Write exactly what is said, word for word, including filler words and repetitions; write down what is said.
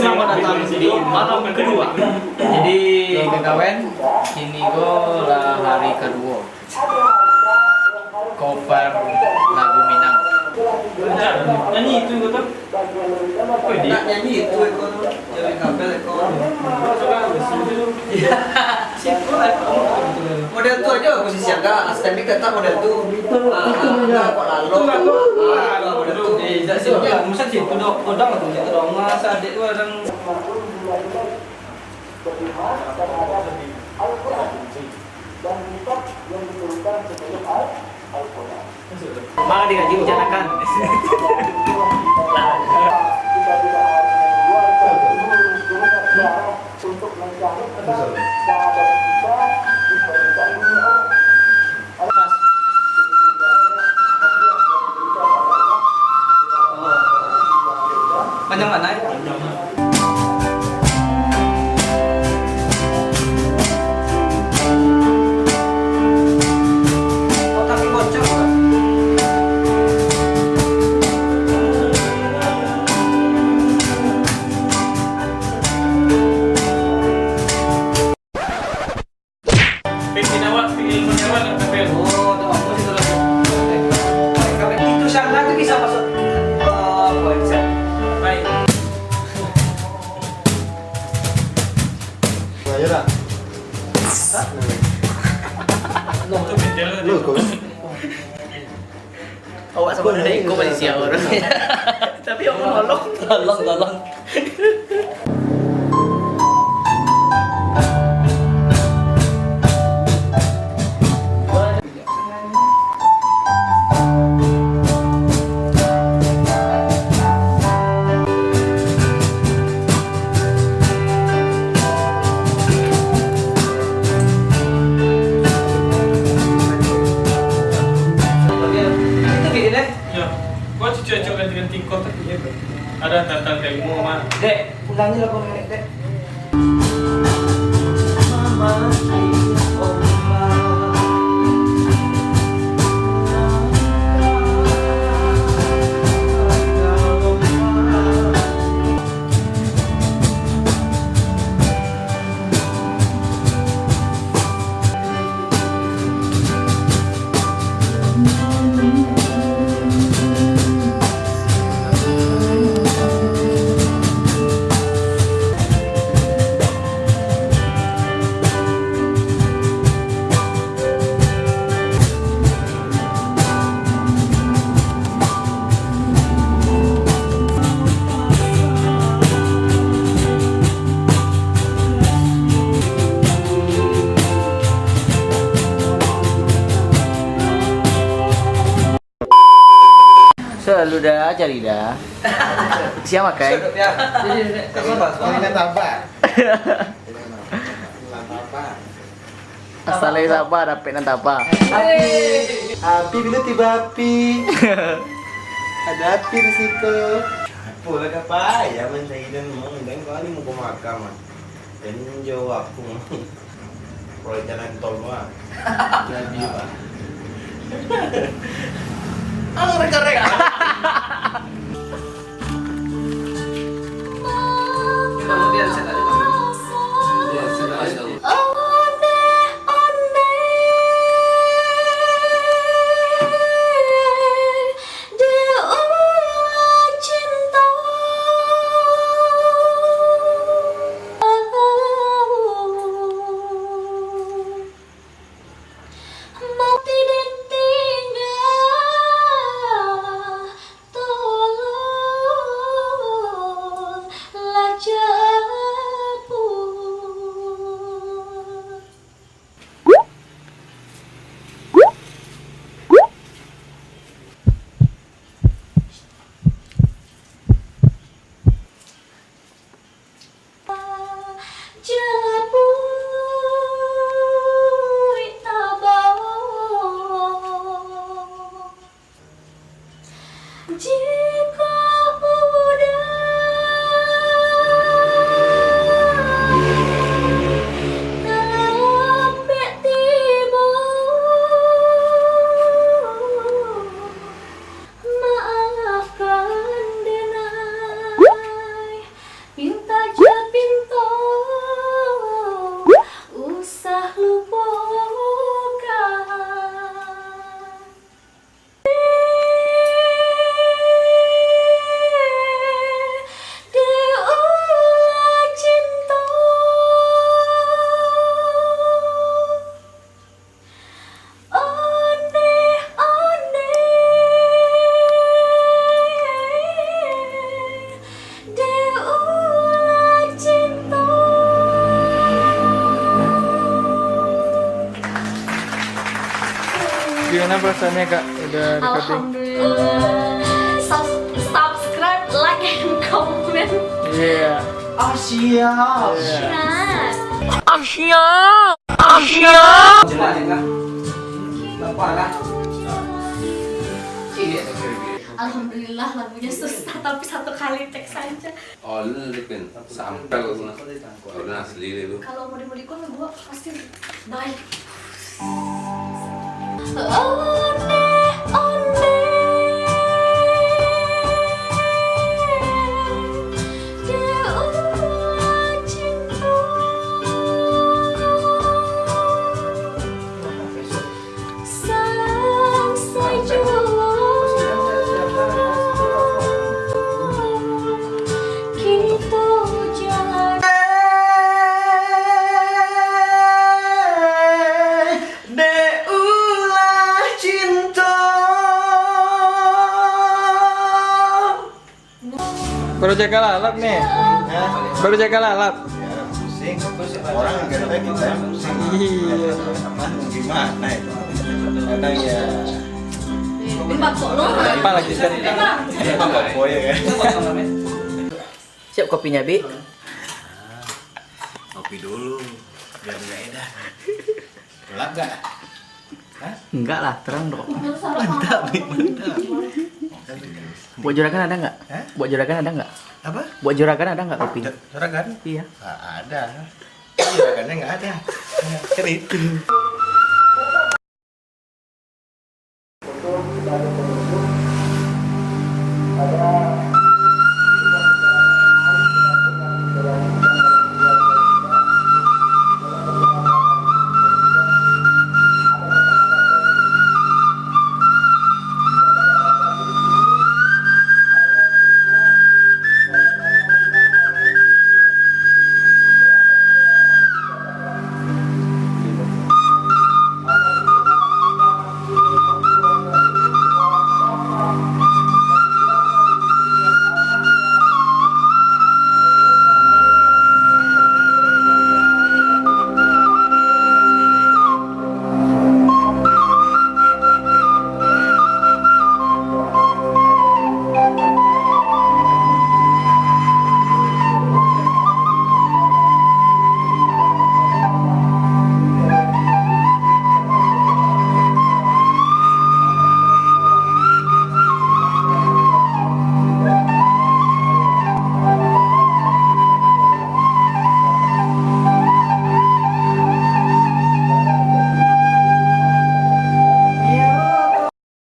Selamat datang di malam kedua. Jadi, kakawan, kini ko lah hari kedua cover lagu Minang. Nyanyi itu, kata. Nak nyanyi itu, eko tu. Jadi kabel, eko. Situ lah, eko. Model tu aja aku sih siaga, standing tetap model tu. Ah, ah, ah, kok lalu. Ah, model tu. Eh, tak siap. Ya, masa situ dok, kodang tu, situ dok. Masa adik tu orang. Maka dikaji bujanakan. Panjang mana, eh? Pimpin awak, pimpin awak nak sampai. Oh, tak apa, situ lah. Itu sana tu bisa masuk. Oh, konsep. Baik. Ayo lah. Hah? Lu, kau. Awak sama ada iko masih siap orang. Tapi awak nolong. Tolong, tolong. Yo, kau cucuk-cucuk ganti-ganti kau tak kira. Ada tantang kayak mau mah. Dek, ulangi lagu nenek, Dek. Selalu dah cari dah. Siapa kai? Ini tabak. Ini tabak. Asal lai sabar, dapek nan tapa. Api, api, bila tiba api. Ada api di situ. Apolah ka payah mancari dan mengundang kau ni muka makam, ah. Dan jawab aku. Proyek jalan tol, ah. Jadi, ah. Anggrek-anggrek. Perasaannya, Kak, udah recording? Alhamdulillah. Sub- subscribe, like, and comment. Iya. Ah, siap. Iya. Nah. Asia. Asia. Alhamdulillah, lagunya susah, tapi satu kali take saja. Oh, lu kan sampel lu. Kalau asli lu. Kalau mau dimodifkan, gua pasti baik. Ondeh, ondeh, di ulah cinta. Sang sajo kito jalani. Dek ulah cinta. Baru jaga lalap nih. Hah? Baru jaga lalap. Ya, pusing. Orang kata kita yang pusing. Iya. Gimana itu? Kadang ya. Ini bakso lo. Apa lagi kan? Ini bakso ya kan? Siap kopinya, Bi? Kopi dulu, biar nggak edan. Gelap nggak? Hah? Enggak lah, terang dong. Mantap, Bi, mantap. Buat juragan ada nggak? Hah? Buat juragan ada nggak? Apa? Buat juragan ada nggak kopi? Ju-, juragan? Iya. Ah, ada. Juragannya nggak ada. Kan itu.